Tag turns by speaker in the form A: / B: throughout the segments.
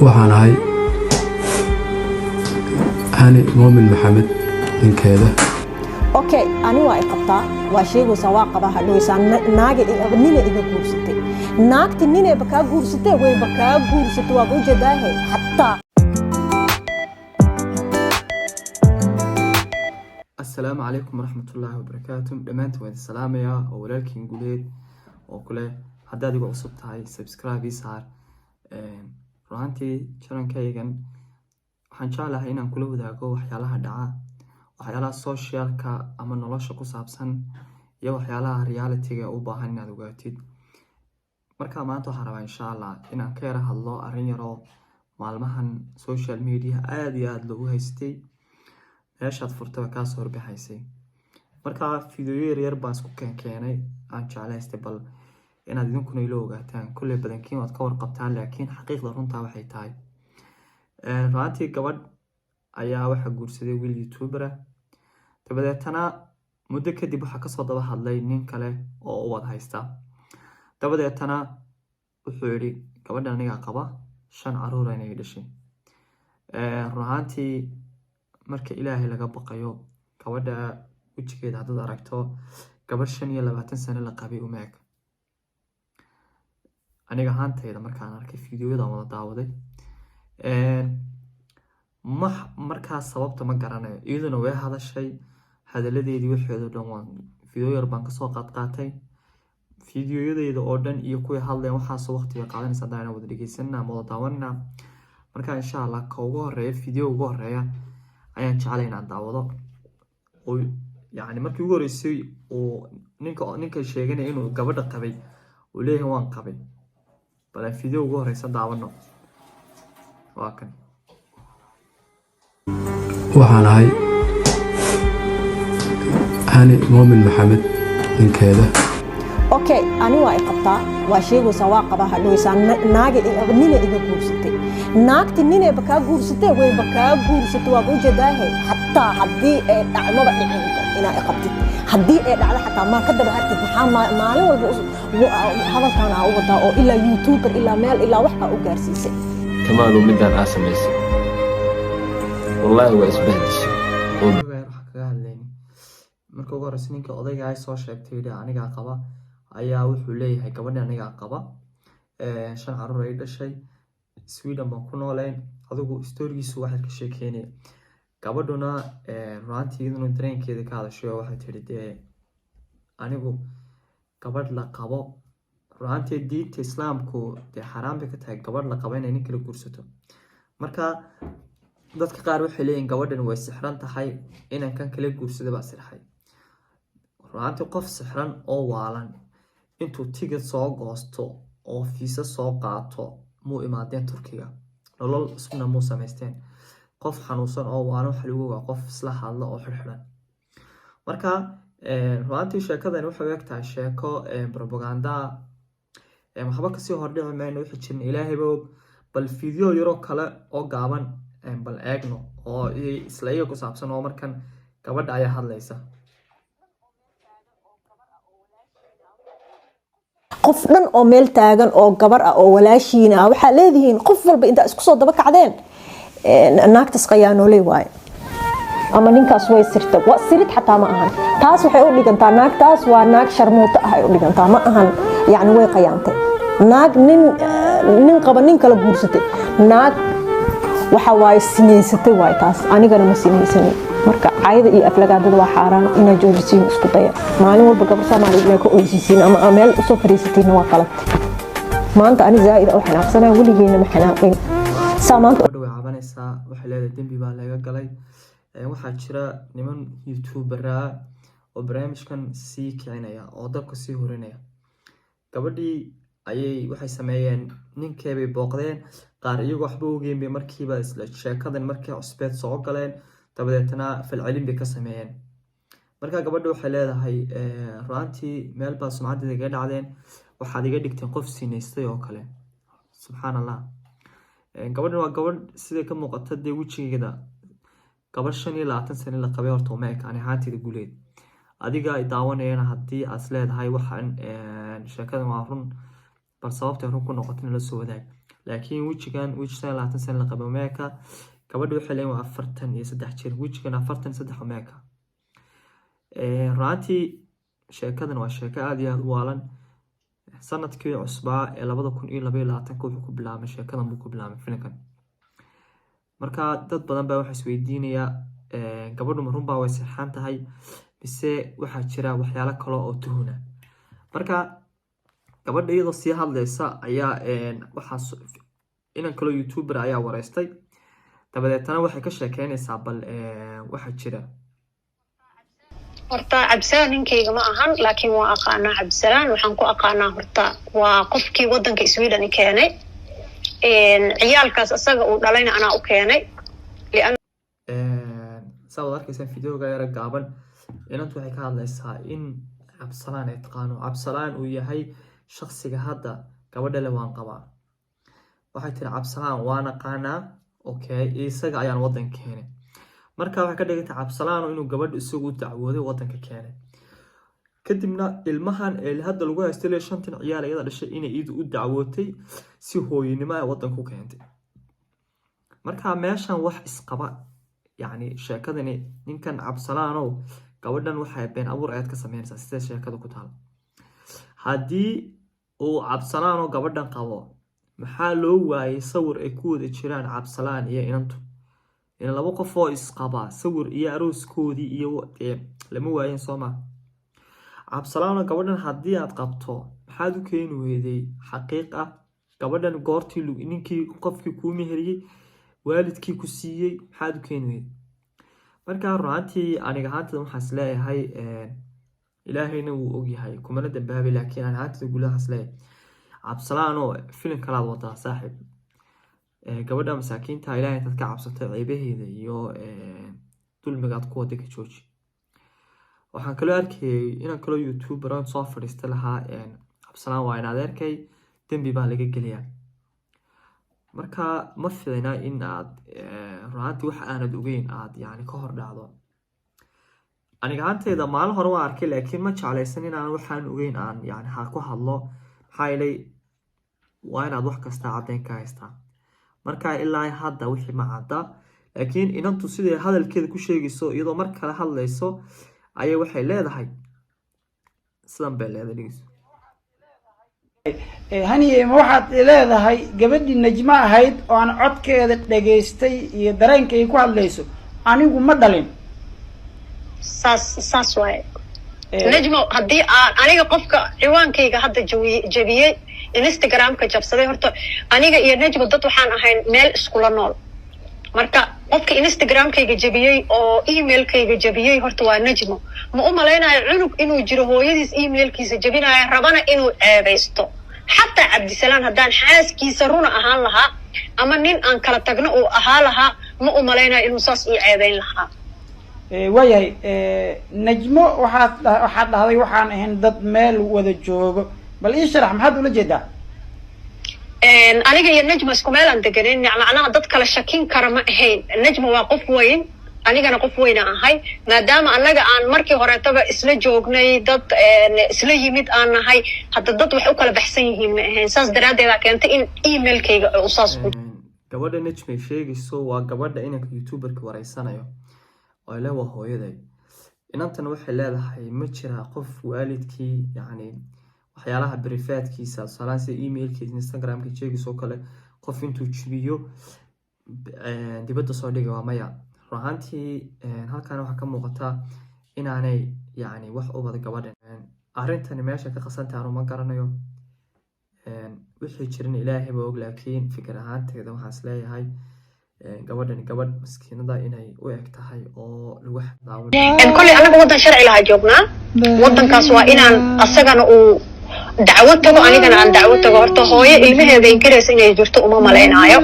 A: Waxaan ahay Hani Muumin Maxamed, ninkeeda.
B: Okay, ani waa i qabtaa, waa sheegaysaa, waa qabaa, hadhoweysaa naaga nina iga guursatay. Naagti ninayba kaa guursatay, wayba kaa guursatay, waaba ujeedaahe xataa.
C: Asalaamu calaykum waraxmatullaahi wabarakaatu. Dhammaantiin waan idin salaamayaa oo walaalkiin Guleed oo kule. Haddaad igu cusub tahay, subscribe ii saar. Runaantii channelkaygan waxaan jeclahay inaan kula wadaago waxyaalaha dhaca, waxyaalaha socialka ama nolosha ku saabsan iyo waxyaalaha realityga u baahan inaad ogaatid. Marka maanta waxaan rabaa, insha Allah, inaan ka yara hadlo arrin yaroo maalmahan social media aada iyo aada loogu haystay, meeshaad furtaba kaasoo horbaxaysay. Marka fiidiyoyo yaryar baan isku keenkeenay, aan jeclaystay bal inaad idinkuna ilo ogaataan. Kulley badankiin waad ka warqabtaan, laakiin xaqiiqda runtaa waxay tahay, runaantii gabadh ayaa waxaa guursaday wiil youtuber ah. Dabadeetana muddo kadib waxaa kasoo daba hadlay nin kale oo ubad haysta. Dabadeetana wuxuu yidhi, "Gabadhan anigaa qaba, shan caruur inay dhashay." Run ahaantii, marka Ilaahay laga baqayo, gabadha wejigeeda haddaad aragto, gabadh 25 sano la qabay uma eg. Aniga ahaantayda markaan arkay fiidiyoyadan wada daawaday, ma markaas sababta ma garanayo. Iyaduna way hadashay, hadaladeedii waxeedo dhan waan fiideo yar baan kasoo qaadqaatay fiidiyoyadeeda oo dhan iyo kuwii hadleen. Waxaasoo waqtiga qaadanaysa haddaan wada dhegeysanana ama wada daawanana. Marka insha Allah ka ugu horeeya, video ugu horeeya ayaan jeclay inaan daawado, oo yacni markii ugu horeysay uu ninka sheeganaya inuu gabadha qabay uu leeyahay waan qabay. Bal aan video ugu horeysa daawano, waa kan.
A: Waxaan ahay Hani Muumin Maxamed, ninkeeda.
B: Okay, ani waa i qabtaa, waa sheegaysaa, waa qabaa, hadhoweysaa naaga nina iga guursatay. Naagti ninayba kaa guursatay, wayba kaa guursatay, waaba ujeedaahe xataa. Haddii ay dhacmaba dhicin inaa i qabtid, haddii ay dhacdo xataa, maa ka daba hartid? Maxaa maalin walba hadalkan aa u wadaa oo ilaa youtuber, ilaa meel, ilaa wax aa u gaarsiisay?
D: Kamaalow, midaan aa samaysay wallaahi waa isbahdishay oo
C: Ogaar waxaa kaga hadlayni. Marka ugu horeysa ninka odayga ay soo sheegtay, yidhi anigaa qaba, ayaa wuxuu leeyahay gabadhi anigaa qaba, shan caruur ay dhashay, Sweden baan ku nooleyn. Adigu storygiisu waxaad ka sheekeynaya. Gabadhuna runaantii iyaduna dareenkeeda ka hadashay oo waxay tiri, dee anigu gabadh la qabo, runaantii diinta Islaamku dee xaaraan bay ka tahay gabadh la qabo inay nin kala guursato. Marka dadka qaar waxay leeyihin gabadhan way sixran tahay, inankan kala guursada baa sirxay. Runaantii qof sixran oo waalan intuu tigid soo goosto oo fiisa soo qaato muu imaadeen Turkiga, nolol cusubna muu samaysteen. Qof xanuunsan oo waalan waxa lagu ogaa qof isla hadla oo xidhxidhan. Marka runaantii sheekadani waxay u eg tahay sheeko propaganda. Waxba kasii hordhici mayno, wixii jirin Ilaahayba og. Bal video yaroo kale oo gaaban bal eegno oo isla iyaga ku saabsan, oo markan gabadha ayaa hadlaysa.
B: Qof dhan oo meel taagan oo gabar ah oo walaashiina ah waxaa leedihiin, qof walba intaa isku soo daba kacdeen, naagtas qayaanooley waaye ama ninkaas way sirta. Waa sirid xataa ma ahan taas. Waxay u dhigantaa naagtaas waa naag sharmuuto ah ay u dhigantaa. Ma ahan yacni way qayaantay naag nin qaba nin kala guursatay, naag waxa waaye sinaysatay waaye taas. Anigana ma sinaysanin. Marka cayda iyo aflagaadada waa xaaraan, inaad joojisiin isku daya. Maalin walba gabar Soomaaliyeed inaa ka oysiisiin ama aa meel usoo fariisatiinna waa qalad. Maanta ani zaaid u xanaaqsanaa, weligeena ma xanaaqin saa maanta.
C: Gabadha way cabanaysaa, waxay leedahay dembi baa laga galay. Waxaa jira niman youtuberaa oo barnaamijkan sii kicinaya oo dabka sii hurinaya. Gabadhii ayay waxay sameeyeen, ninkeebay booqdeen qaar iyagoo waxba ogeyn bay markiiba isla sheekadan markii cusbeed soo galeen, dabadeetna falcelin bay ka sameeyeen. Marka gabadha waxay leedahay, runaantii meel baa sumcaddeeda iga dhacdeen, waxaad iga dhigteen qof sinaystay oo kale. Subxaan Allah. Gabadhan waa gabadh siday ka muuqata dee wejigeeda gabadh 25 sano la qabay horta uma eka. Ani ahaanteyda Guuleed, adiga ay daawanayana, haddii aad is leedahay waxaan sheekadan waa run, bal sababtay run ku noqotay la soo wadaag. Laakiin wejigan weji 25 sano la qabo meeka. Gabadha waxay leeyihin waa 43 jir, wejigan 43 meeka. Runtii sheekadan waa sheeko aada iyo aada u waalan. Sanadkii cusbaa ee 2022-ka wuxuu ku bilaabmay sheekadan buu ku bilaabmay filimkan. Marka dad badan baa waxaa isweydiinaya, gabadhu ma runbaa way sirxan tahay mise waxaa jira waxyaalo kale oo tuhuna? Marka gabadha iyadoo sii hadlaysa ayaa waxaa inan kaloo YouTuber ayaa wareystay. Dabadeetana waxay ka sheekeynaysaa bal waxaa jira.
E: Horta Cabdisalaan ninkayga ma ahan, laakiin waa aqaanaa Cabdisalaan. Waxaan ku aqaanaa, horta waa qofkii wadanka Sweden keenay. Ciyaalkaas isaga uu dhalayna anaa u keenay.
C: Saa wad arkaysaan videoga yara gaaban, inantu waxay ka hadlaysaa in Cabsalaan ay taqaano, Cabsalaan uu yahay shaksiga hadda gabadha le waan qabaa. Waxay tiri, "Cabsalaan waan aqaanaa, okay, isaga ayaan wadan keenay." Marka waxay ka dhigantay Cabsalaan inuu gabadha isagu u dacwooday, wadanka keenay, kadibna ilmahan ee hadda lagu haystay le shantan ciyaal iyada dhashay inay iyadu u dacwootay, si hooyinimo ay wadanka u keentay. Marka meeshan wax isqaba, yacni sheekadani, ninkan Cabsalaanow, gabadhan waxay been abuur ayaad ka sameynaysaa. Sidee sheekada ku taal? Haddii uu Cabsalaanoo gabadhan qabo, maxaa loo waayay sawir ay ku wada jiraan Cabsalaan iyo inantu? In laba qof oo isqaba sawir iyo arooskoodii iyo lama waayen, soo ma? Cabsalaanoo, gabadhan haddii aad qabto, maxaad u keeni weyday xaqiiq ah gabadhan goortii ninkii qofkii kuu meheriyey, waalidkii ku siiyey, maxaad u keeni weyday? Marka runaantii aniga ahaantada waxaan is leeyahay, Ilaahayna wuu ogyahay, kumana dambaabay, laakiin ani ahaantada guulaha is leeyahay, Cabsalaanoo, filim kalaad wadaa, saaxiib. Gabadha masaakiinta Ilahay intaad ka cabsato, ceebaheeda iyo dulmigaad ku wada ka jooji. Waxaan kaloo arkayay inaan kaloo YouTuber aan soo fadhiista lahaa, "Cabsalaan waa in adeerkay, dembi baa laga geliyaa." Marka ma fiicna in aad runaantii wax aanad ogeyn aad yani ka hor dhacdo. Aniga ahaanteyda maalin hore waan arkay, laakiin ma jeclaysan inaan waxaan ogeyn aan yani ha ku hadlo. Maxaa yeelay, waa inaad wax kasta caddeyn ka haystaa. Marka ilaa hadda wixii ma cadda, laakiin inantu siday hadalkeeda ku sheegayso, iyadoo mar kale hadlayso ayay waxay leedahay, sidan bay leedahay, dhegeyso.
F: Haniye, ma waxaad leedahay gabadhii Najmo ahayd oo aan codkeeda dhagaystay iyo dareenka ay ku hadlayso anigu ma dhalin?
E: Saas waaye. Najmo, haddii aan aniga qofka ciwaankayga hadda jabiyey, Instagramka jabsaday, horta aniga iyo Najmo dad waxaan ahayn meel iskula nool. Marka qofka Instagramkayga jabiyey oo emailkayga jabiyey horta waa Najmo. Ma u malaynayo cunug inuu jiro hooyadiis emailkiisa jabinayo, rabana inuu ceebaysto. Xataa Cabdisalaan haddaan xaaskiisa runa ahaan lahaa ama nin aan kala tagno uu ahaa lahaa, ma u malaynayo inuu saas ii ceebayn lahaa.
F: Waayahay. Najmo, waxaad dhahday waxaan ahayn dad meel wada joogo. Bal ii sharax, maxaad ula jeedaa?
E: Aniga iyo Najma isku meel aan deganin, macnaha dad kala shakin kara ma ahayn. Najma waa qof weyn, anigana qof weyna ahay. Maadaama annaga aan markii horeetaba isla joognay, dad isla yimid aan nahay, hadda dad wax u kala baxsan yihiin ma ahayn. Saas daraaddeedaa keentay in emailkayga uu saas ku
C: Gabadha Najmay sheegayso waa gabadha inanka YouTuberka wareysanayo oo ile waa hooyaday. Inantana waxay leedahay, ma jiraa qof waalidkii yacni waxyaalaha privatekiisa, tusaalahaan sida emailkiisa, Instagramka sheegayso oo kale, qof intuu jibiyo dibadda soo dhigay? Waa maya. Run ahaantii halkan waxaa ka muuqata inaanay yacni wax u wada gabadhan. Arrintani meesha ka qasantahay anu ma garanayo. Wixii jirin Ilaahay baa og, laakiin fikir ahaanteeda waxaan is leeyahay gabadhani gabadh maskiinada inay u eg tahay oo lagu daawan.
E: Kolley annaga waddan sharci lahaa joognaa. Waddankaas waa inaan asagana uu dacwo tago, anigana aan dacwo tago. Horta hooyo ilmaheeda inkiraysa inay jirto uma malaynaayo.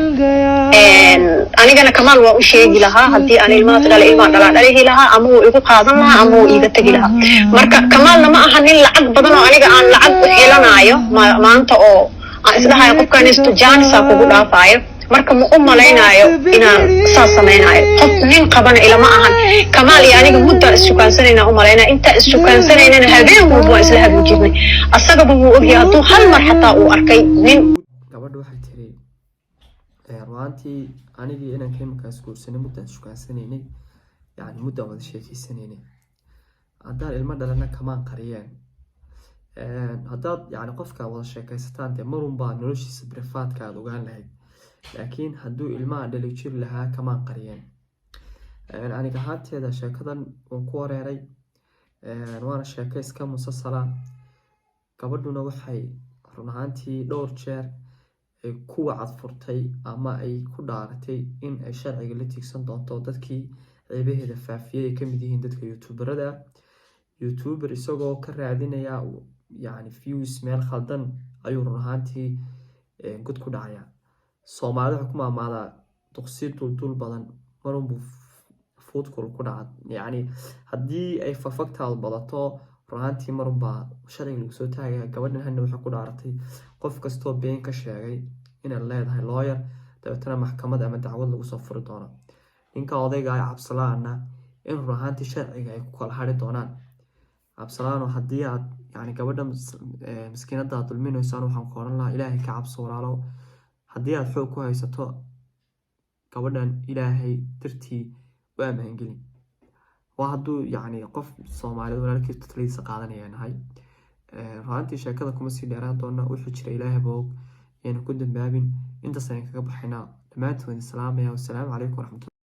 E: Anigana Kamaal waa u sheegi lahaa haddii aan ilmahaas dhala, ilmaha dhalaa dhalihi lahaa, ama wuu igu qaadan lahaa ama wuu iiga tegi lahaa. Marka Kamaalna ma aha nin lacag badan oo aniga aan lacag u xilanaayo maanta oo aan isdhahayo qofkan isto jaanisa kugu dhaafaayo. Marka ma u malaynaayo inaan saas samaynayo. Qof nin qabana ilama ahan. Kamaal iyo aniga muddaa issukaansanayna u malaynaya. Intaa issukansanaynana habeen walba waan isla hadli jirnay. Asagaba wuu ogyahay hadduu hal mar xataa uu arkay nin.
C: Gabadha waxay tiri Runaantii anigii inanka iminkaas guursanay muddaan shukansanaynay, yani muddaan wada sheekeysanaynay. Haddaan ilmo dhalana kamaan qariyeen. Haddaad yani qofka wada sheekaysataan, dee marunbaa noloshiisa private-ka aad ogaan lahayd, laakiin hadduu ilmaha dhali jiri lahaa, kamaan qariyeen. Aniga ahaanteeda sheekadan waan ku wareeray, waana sheeko iska musasala. Gabadhuna waxay run ahaantii dhowr jeer ay ku wacad furtay ama ay ku dhaaratay in ay sharciga la tiigsan doonto dadkii ceebaheeda faafiyey, ay kamid yihiin dadka youtuberada. Youtuber isagoo ka raadinaya yani views meel khaldan ayuu run ahaantii god ku dhacaya. Soomaalida waxay ku maamaadaa, "Duqsi duldul badan marunbuu fuudkul ku dhaca." Yacni haddii ay fafagtaadu badato, run ahaantii marunbaa sharciga lagu soo taagaya. Gabadhan Hani waxay ku dhaaratay qof kastoo been ka sheegay inaad leedahay lawyer, dabeetana maxkamad ama dacwad lagu soo furi doono. Ninka odayga ah Cabsalaana in run ahaantii sharciga ay ku kala hari doonaan. Cabsalaano, haddii aad yani gabadha miskiinada aad dulminaysaan, waxaan ku oran lahaa, Ilaahay ka cabso, walaalo. Haddii aad xoog ku haysato gabadhan, Ilaahay dartii u amaangelin. Waa hadduu yacni qof Soomaaliyeed walaalkiis taladiisa qaadanaya nahay. Runaantii sheekada kuma sii dheeraan doona. Wuxuu jira Ilaahay boog, yayna ku dambaabin. Intaas ayaan kaga baxaynaa. Dhammaantiin waan salaamaya. Wassalaamu calaykum waraxmatulla.